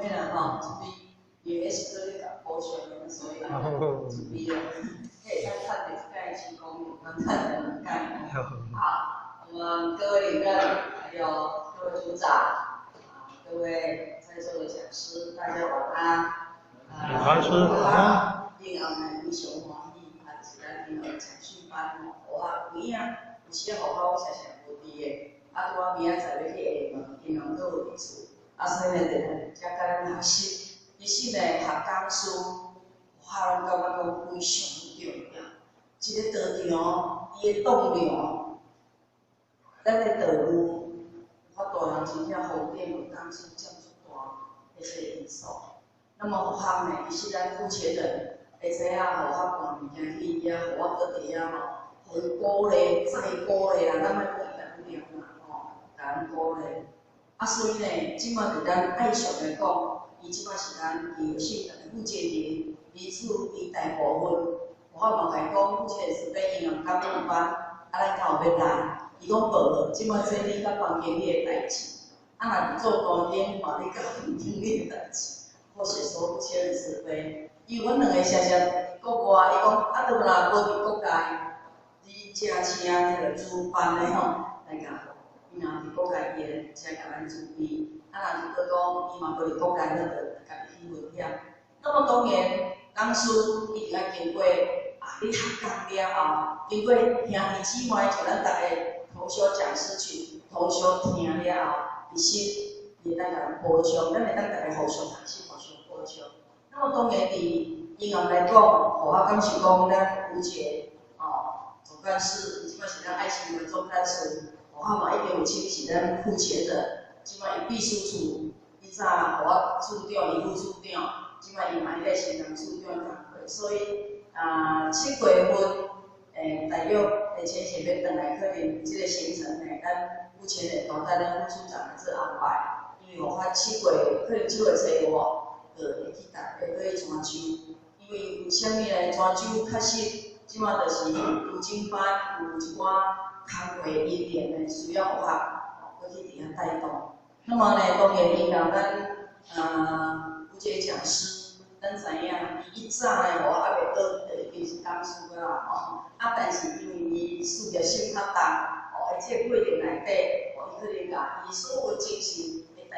免啦吼，準備，因為彼時閣咧共補充的，所以準備了，會使趁著這擺成功，咱趁兩擺。好，我們各位領任，還有各位組長，啊，各位在座的講師，大家晚安。晚安。然後呢，非常歡喜，啊，就是咱今日講訓班吼，有啊，有影，有時學校常常無佇的，啊，拄仔明仔載欲去廈門，銀行閣有佇厝，啊，所以呢，就來遮佮咱學習。其實呢，學講師，我攏感覺講非常重要。一個道場，伊的棟梁，咱的道務，我大漢真正封頂有講師佔足大的這個因素。那麼學校呢，其實咱負責人會知影，學校搬物件去遐，予我閣佇遐吼，予伊鼓勵，再鼓勵啦，咱莫講伊家己念啦，吼，共咱鼓勵。啊，所以呢，這擺佇咱愛上來講，伊這擺是咱有性的負責人，因此伊大部分，我嘛共伊講，負責人是欲營養感恩班，啊，咱敢有欲來？伊講無無，這擺這你佮房經理的代誌，啊，若佇做單間嘛，你佮房經理的代誌，或是說負責人慈悲，因為阮兩个常常國外，伊講啊，都若無佇國內，你正請彼個主辦的吼來共，伊若佇國內，伊會請共咱準備。啊，若是閣講伊嘛無佇國內，咱就家己去分享。那麼當然，講師一定愛經過啊，你學講了後，經過兄弟姊妹，像咱逐个同修講師群，同修聽了後，其實伊會當共咱補充，咱會當逐个互相學習，互相補充。那麼當然佇營養來講，予我感受講，咱有一個哦總幹事，這擺是咱愛心的總幹事，我嘛已經有請是咱負責的，這擺伊秘書處，伊早予我處長，伊副處長，這擺伊嘛愛來承擔處長工課，所以啊7月份，大約的前線欲轉來，可能這個行程呢，咱目前的都等咱副處長來做安排，因為我七月可能7月初五，就會去台，會去泉州，因為為啥物呢？泉州確實這擺就是讀經班有一寡工課因緣呢，需要學校，閣去佇遐帶動。那麼呢，當然因共咱啊，有一個講師，咱知影，伊一早呢，我猶未倒，就已經是講師啦，吼。啊，但是因為伊事業心較重，哦，喺這個過程內底，哦，伊可能共伊所有精神會帶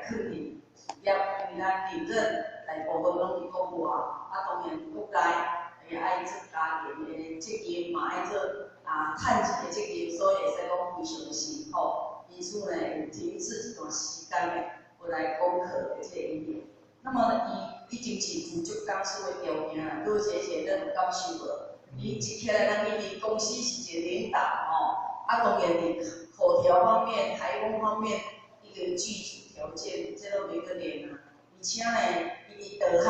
共囥佇事業，因為咱領任大部分攏佇國外，啊，當然國內也愛做家庭的責任，嘛愛做啊趁錢的責任，所以會使講非常的辛苦。因此呢，有停滯一段時間的，無來講課的這個因緣。那麼，伊已經是具足講師的條件啦，拄謝謝咱有感受無？伊一起來，咱以為公司是一個領導吼，啊，當然佇口條方面、台風方面，已經具足條件，這攏袂閣練啊。而且呢，伊佇道學，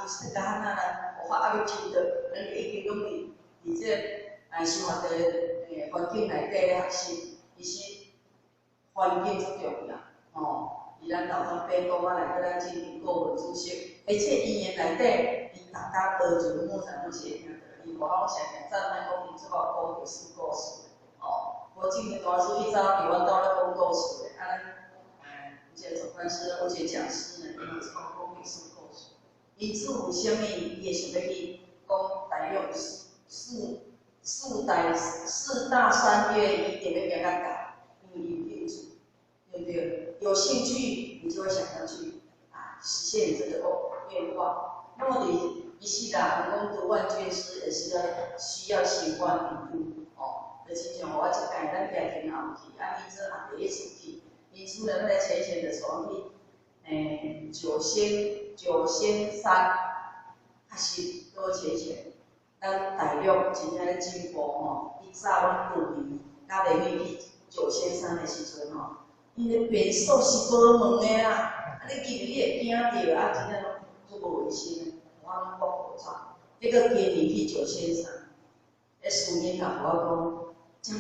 伊佇世界漢仔人，有法猶未抽到，咱就已經攏佇這個生活的環境內底咧學習，其實環境足重要，吼。佇咱豆干伯公啊內底，咱進行顧問主席，而且因緣內底，伊逐工學就莫在攏是會聽著，伊無我常常讚嘆講，伊這個講歷史故事，吼，無正經大師伊早佇阮兜咧講故事的，啊，咱有一個總幹事，有一個講師呢，伊嘛是講講歷史故事。因此為啥物伊會想欲去講大約四大山岳，伊一定欲行較到，因為伊有興趣，對不對？有興趣，你就會想要去啊實現你這個願望。那麼你一世啦，人講讀萬卷書也是要需要行萬里路哦。就親像我這擺咱行天後去，啊，你這嘛第一次去，因此呢，咱來淺顯的從去，九仙山，確實多淺顯。咱大陸真正咧進步吼，以早阮舊年打電話去九仙山的時陣吼，𪜶的便所是無門的啦，啊你進去你會驚著，啊真正攏足無衛生的，我攏國走。結果今年去九仙山，彼師兄共我講，